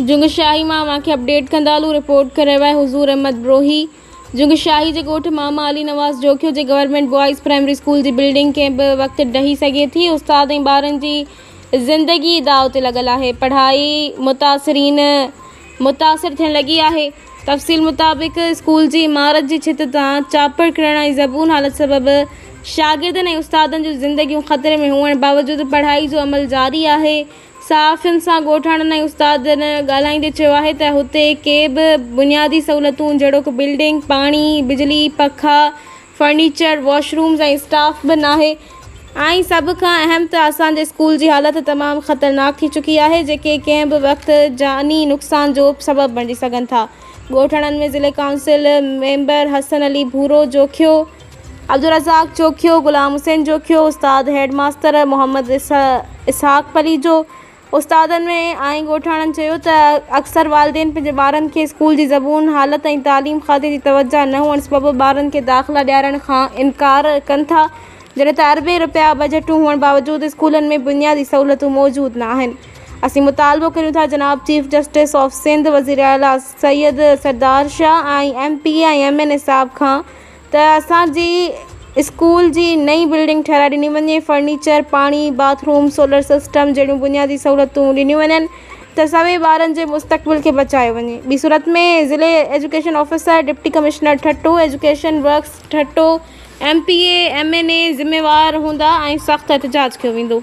جنگشاهي مان اوهان کي اپڊيٽ ڪندا هلون رپورٽ ڪري رهيو آهي حضور احمد بروهي جنگشاهي جي ڳوٺ ماما علي نواز جوکيو جي گورنمينٽ بوائز پرائمري اسڪول جي بلڊنگ ڪنهن به وقت ڊهي سگهي ٿي استاد ۽ ٻارن جي زندگي داء تي لڳل آهي پڙهائي متاثرين متاثر ٿيڻ لڳي آهي. تفصيل مطابق اسڪول جي عمارت جي ڇت تان چاپڙ ڪرڻ ۽ زبون حالت سبب شاگردن ۽ استادن جون زندگيون خطري ۾ هئڻ باوجود پڙهائي جو عمل جاري آهي. صحافين سان ڳوٺاڻن ۽ استادن ڳالهائيندي چيو آهي ته هتي ڪي به بنيادي سهولتون جهڙوڪ بلڊنگ، پاڻي، بجلي، پکا، فرنيچر، واش رومز ۽ اسٽاف به ناهي ۽ سڀ کان اهم ته اسان جي اسڪول جي حالت تمام خطرناڪ ٿي چڪي آهي جيڪي ڪنهن به وقت جاني نقصان جو سبب بڻجي سگهن ٿا. ڳوٺاڻن ۾ ضلعي ڪائونسل ميمبر حسن علي ڀورو جوکيو، عبدالرزاق جوکيو، غلام حسين جوکيو، استاد هيڊ ماستر محمد اسحاق پليجو، استادن ۾ ۽ ڳوٺاڻن چيو ته اڪثر والدين پنهنجي ٻارن کي اسڪول جي زبون حالت ۽ تعليم کاتي جي توجهه نه هئڻ سبب ٻارن کي داخلا ڏيارڻ کان انڪار ڪن ٿا جڏهن ته اربين رپيا بجيٽون هئڻ باوجود اسڪولن ۾ بنيادي سهولتون موجود نه آهن اسين مطالبو ڪريون ٿا جناب چيف جسٽس آف سنڌ وزيراعليٰ Syed Sardar Shah ۽ M P A ۽ M N A صاحب کان ته اسان جي اسڪول جي نئين بلڊنگ ٺهرائي ڏني وڃي، فرنيچر، پاڻي، باٿ روم، سولر سسٽم جهڙيون بنيادي سهولتون ڏنيون وڃن ته سوين ٻارن جي مستقبل کي بچايو وڃي. ٻي صورت ۾ ضلعي education officer, deputy commissioner Thatta, education works Thatta, M P A, M N A ذميوار هوندا ۽ سخت احتجاج ڪيو ويندو.